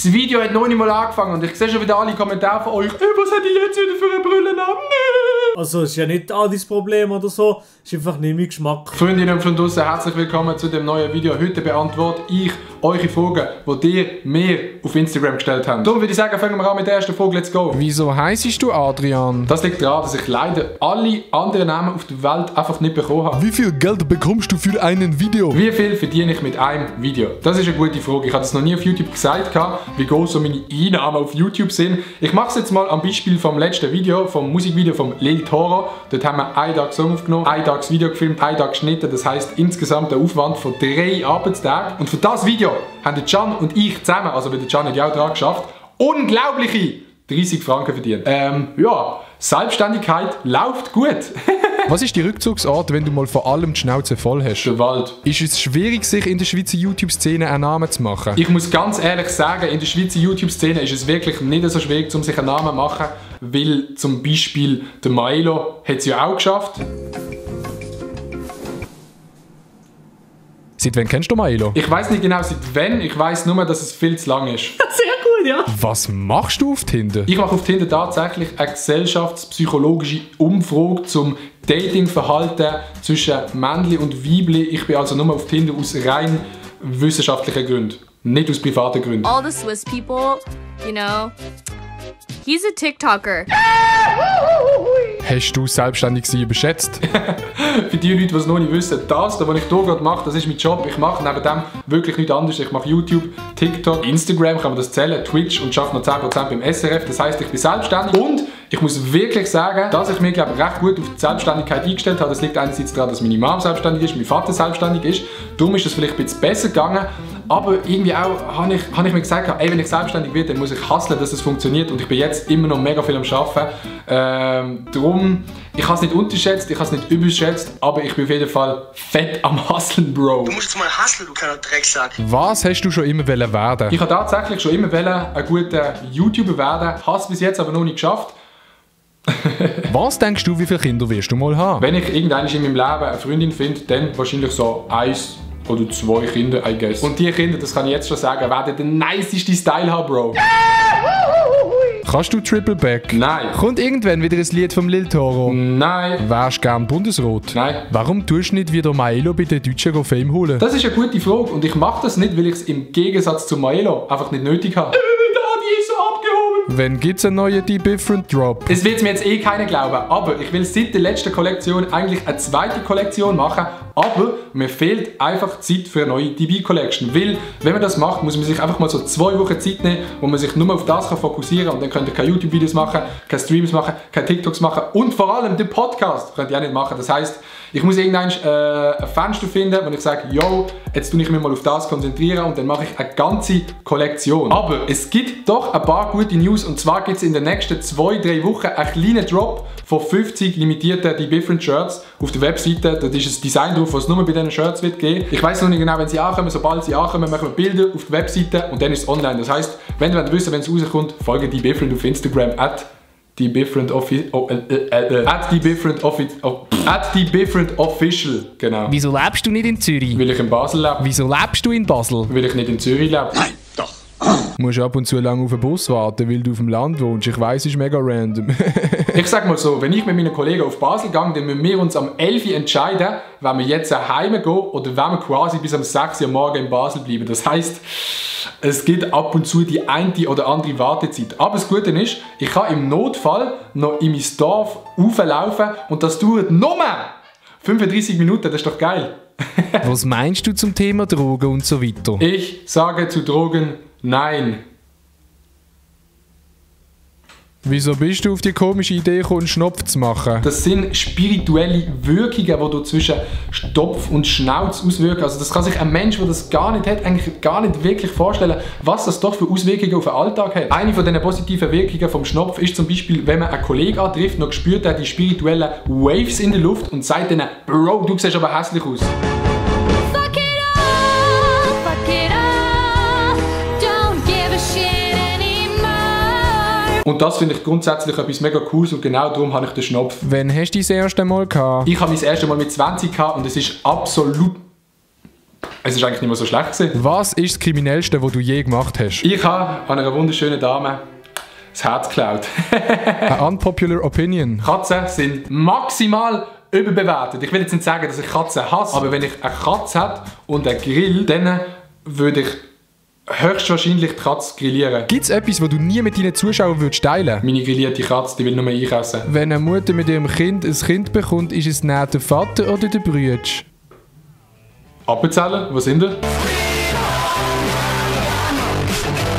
Das Video hat noch nicht mal angefangen und ich sehe schon wieder alle Kommentare von euch. Was hat ich jetzt wieder für eine Brille an? Also ist ja nicht all dein Problem oder so, ist einfach nicht mein Geschmack. Freundinnen von draussen, herzlich willkommen zu dem neuen Video. Heute beantworte ich eure Fragen, die ihr mir auf Instagram gestellt habt. Darum würde ich sagen, fangen wir an mit der ersten Frage. Let's go. Wieso heissest du Adrian? Das liegt daran, dass ich leider alle anderen Namen auf der Welt einfach nicht bekommen habe. Wie viel Geld bekommst du für ein Video? Wie viel verdiene ich mit einem Video? Das ist eine gute Frage. Ich habe das noch nie auf YouTube gesagt, wie groß so meine Einnahmen auf YouTube sind. Ich mache es jetzt mal am Beispiel vom letzten Video, vom Musikvideo vom Lil Toro. Dort haben wir einen Tag Song aufgenommen, einen Tag das Video gefilmt, einen Tag geschnitten. Das heisst insgesamt ein Aufwand von 3 Arbeitstagen. Und für das Video haben der Can und ich zusammen, also weil der Can hat ja auch dran geschafft, unglaubliche 30 Franken verdient. Ja, Selbstständigkeit läuft gut. Was ist die Rückzugsart, wenn du mal vor allem die Schnauze voll hast? Der Wald. Ist es schwierig, sich in der Schweizer YouTube-Szene einen Namen zu machen? Ich muss ganz ehrlich sagen, in der Schweizer YouTube-Szene ist es wirklich nicht so schwierig, um sich einen Namen zu machen, weil zum Beispiel der Maelo hat es ja auch geschafft. Seit wann kennst du Maelo? Ich weiß nicht genau seit wann, ich weiß nur, dass es viel zu lang ist. Sehr gut, ja. Was machst du auf Tinder? Ich mache auf Tinder tatsächlich eine gesellschaftspsychologische Umfrage zum Datingverhalten zwischen Männli und Weibli. Ich bin also nur auf Tinder aus rein wissenschaftlichen Gründen, nicht aus privaten Gründen. All the Swiss people, you know, he's a TikToker. Hast du selbstständig sein überschätzt? Für die Leute, die es noch nicht wissen, das, was ich hier gerade mache, das ist mein Job. Ich mache neben dem wirklich nichts anderes. Ich mache YouTube, TikTok, Instagram, kann man das zählen, Twitch und schaffe noch 10% beim SRF. Das heisst, ich bin selbstständig und ich muss wirklich sagen, dass ich mich, glaube ich, recht gut auf die Selbstständigkeit eingestellt habe. Das liegt einerseits daran, dass meine Mom selbstständig ist, mein Vater selbstständig ist. Darum ist das vielleicht ein bisschen besser gegangen. Aber irgendwie auch habe ich mir gesagt, ey, wenn ich selbstständig werde, dann muss ich hustlen, dass es funktioniert. Und ich bin jetzt immer noch mega viel am Arbeiten. Darum, ich habe es nicht unterschätzt, ich habe es nicht überschätzt, aber ich bin auf jeden Fall fett am Hustlen, Bro. Du musst jetzt mal hustlen, du kleiner Drecksack. Was hast du schon immer werden? Ich habe tatsächlich schon immer ein guter YouTuber werden, habe es bis jetzt aber noch nicht geschafft. Was denkst du, wie viele Kinder wirst du mal haben? Wenn ich irgendwann in meinem Leben eine Freundin finde, dann wahrscheinlich so 1 oder 2 Kinder, I guess. Und die Kinder, das kann ich jetzt schon sagen, werden den niceste Style haben, Bro. Kannst du Triple Back? Nein. Kommt irgendwann wieder ein Lied vom Lil Toro? Nein. Wärst gern Bundesrat? Nein. Warum tust du nicht wieder Maelo bei den Deutschen Fame holen? Das ist eine gute Frage und ich mache das nicht, weil ich es im Gegensatz zu Maelo einfach nicht nötig habe. Die ist so abgehoben. Wann gibt es einen neuen Die Different Drop? Es wird mir jetzt eh keiner glauben, aber ich will seit der letzten Kollektion eigentlich eine zweite Kollektion machen, aber mir fehlt einfach Zeit für eine neue DB Collection, weil wenn man das macht, muss man sich einfach mal so 2 Wochen Zeit nehmen, wo man sich nur auf das fokussieren kann und dann könnt ihr keine YouTube-Videos machen, keine Streams machen, keine TikToks machen und vor allem den Podcast könnt ihr auch nicht machen. Das heisst, ich muss irgendwann ein Fenster finden, wo ich sage, yo, jetzt tue ich mich mal auf das konzentrieren und dann mache ich eine ganze Kollektion. Aber es gibt doch ein paar gute News und zwar gibt es in den nächsten 2-3 Wochen einen kleinen Drop von 50 limitierten Die Different Shirts auf der Webseite. Dort ist ein Design drauf, was es nur bei diesen Shirts wird geben. Ich weiß noch nicht genau, wenn sie ankommen. Sobald sie ankommen, machen wir Bilder auf der Webseite und dann ist es online. Das heisst, wenn ihr wissen, wenn es rauskommt, folgt Die Different auf Instagram @Die Different Official, genau. Wieso lebst du nicht in Zürich? Weil ich in Basel lebe. Wieso lebst du in Basel? Weil ich nicht in Zürich lebe. Nein, doch. Du musst ab und zu lange auf den Bus warten, weil du auf dem Land wohnst. Ich weiss, es ist mega random. Ich sag mal so, wenn ich mit meinen Kollegen auf Basel gehe, dann müssen wir uns am 11 Uhr entscheiden, wenn wir jetzt heim gehen oder wenn wir quasi bis am 6 Uhr morgen in Basel bleiben. Das heisst, es gibt ab und zu die eine oder andere Wartezeit. Aber das Gute ist, ich kann im Notfall noch in mein Dorf rauflaufen und das dauert nur 35 Minuten, das ist doch geil. Was meinst du zum Thema Drogen und so weiter? Ich sage zu Drogen nein. Wieso bist du auf die komische Idee gekommen, einen Schnupf zu machen? Das sind spirituelle Wirkungen, die du zwischen Stopf und Schnauz auswirken. Also das kann sich ein Mensch, der das gar nicht hat, eigentlich gar nicht wirklich vorstellen, was das doch für Auswirkungen auf den Alltag hat. Eine von diesen positiven Wirkungen vom Schnupf ist zum Beispiel, wenn man einen Kollegen antrifft, noch spürt er die spirituellen Waves in der Luft und sagt dann, Bro, du siehst aber hässlich aus. Und das finde ich grundsätzlich etwas mega Cooles und genau darum habe ich den Schnupf. Wann hast du das erste Mal gehabt? Ich habe mein erstes Mal mit 20 gehabt und es ist absolut Es ist eigentlich nicht mehr so schlecht gewesen. Was ist das Kriminellste, was du je gemacht hast? Ich habe an einer wunderschönen Dame das Herz geklaut. Eine unpopular opinion. Katzen sind maximal überbewertet. Ich will jetzt nicht sagen, dass ich Katzen hasse, aber wenn ich eine Katze hätte und einen Grill, dann würde ich höchstwahrscheinlich die Katze grillieren. Gibt es etwas, was du nie mit deinen Zuschauern würdest teilen? Meine grillierte Katze, die will nur ich essen. Wenn eine Mutter mit ihrem Kind ein Kind bekommt, ist es nicht der Vater oder der Bruder? Appenzellen, wo sind ihr?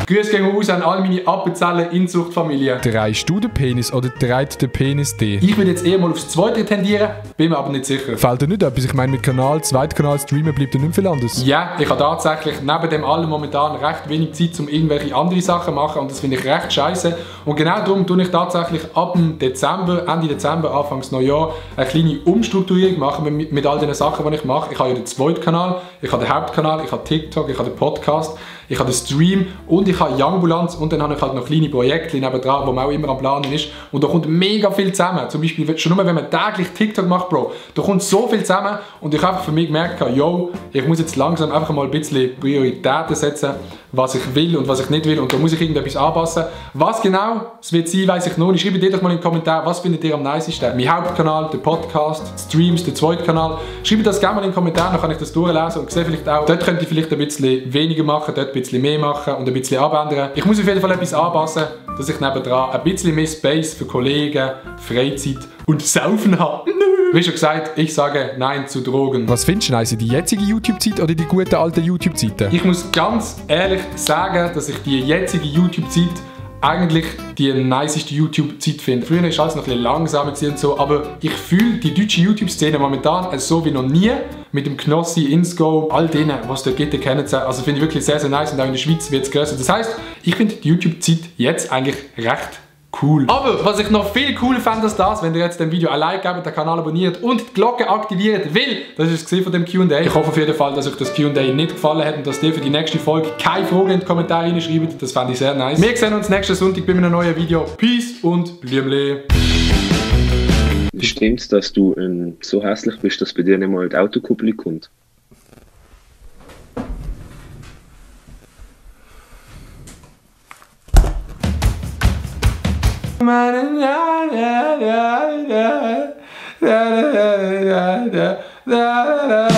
Grüße gehen raus an all meine Appenzellen-Inzuchtfamilie. Dreist du den Penis oder dreht der Penis dich? Ich würde jetzt eher mal aufs Zweite tendieren, bin mir aber nicht sicher. Fällt dir nicht etwas? Ich meine, mit Zweitkanal streamen bleibt dir nicht viel anders. Ja, ich habe tatsächlich neben dem allem momentan recht wenig Zeit, um irgendwelche andere Sachen zu machen und das finde ich recht scheiße. Und genau darum tue ich tatsächlich ab dem Dezember, Ende Dezember, Anfangs Neujahr, eine kleine Umstrukturierung machen mit all den Sachen, die ich mache. Ich habe ja den Zweitkanal, ich habe den Hauptkanal, ich habe TikTok, ich habe den Podcast, ich habe den Stream und ich habe Youngbulanz und dann habe ich halt noch kleine Projekte nebendran, wo man auch immer am Planen ist. Und da kommt mega viel zusammen. Zum Beispiel schon nur, wenn man täglich TikTok macht, Bro, da kommt so viel zusammen und ich habe einfach für mich gemerkt, yo, ich muss jetzt langsam einfach mal ein bisschen Prioritäten setzen, was ich will und was ich nicht will und da muss ich irgendetwas anpassen. Was genau es wird sein, weiss ich noch nicht. Schreibt ihr doch mal in den Kommentaren, was findet ihr am nicesten? Mein Hauptkanal, der Podcast, Streams, der Zweitkanal. Schreibt das gerne mal in den Kommentaren, dann kann ich das durchlesen und sehe vielleicht auch, dort könnt ihr vielleicht ein bisschen weniger machen, dort ein bisschen mehr machen und ein bisschen abändern. Ich muss auf jeden Fall etwas anpassen, dass ich nebendran ein bisschen mehr Space für Kollegen, Freizeit und Saufen habe. Wie schon gesagt, ich sage Nein zu Drogen. Was findest du nice, die jetzige YouTube-Zeit oder die guten alten YouTube-Zeiten? Ich muss ganz ehrlich sagen, dass ich die jetzige YouTube-Zeit eigentlich die niceste YouTube-Zeit finde. Früher war alles noch ein bisschen langsamer und so, aber ich fühle die deutsche YouTube-Szene momentan so wie noch nie. Mit dem Knossi, Insgo, all denen, was es dort gibt, kennen sie. Also finde ich wirklich sehr, sehr nice und auch in der Schweiz wird es grösser. Das heisst, ich finde die YouTube-Zeit jetzt eigentlich recht cool. Aber was ich noch viel cooler fände als das, wenn ihr jetzt dem Video ein Like gebt, den Kanal abonniert und die Glocke aktiviert, weil das ist es von dem Q&A. Ich hoffe auf jeden Fall, dass euch das Q&A nicht gefallen hat und dass ihr für die nächste Folge keine Fragen in die Kommentare reinschreibt. Das fände ich sehr nice. Wir sehen uns nächsten Sonntag bei einem neuen Video. Peace und Blümle. Stimmt's, dass du so hässlich bist, dass bei dir nicht mal die Autokupplung kommt? Da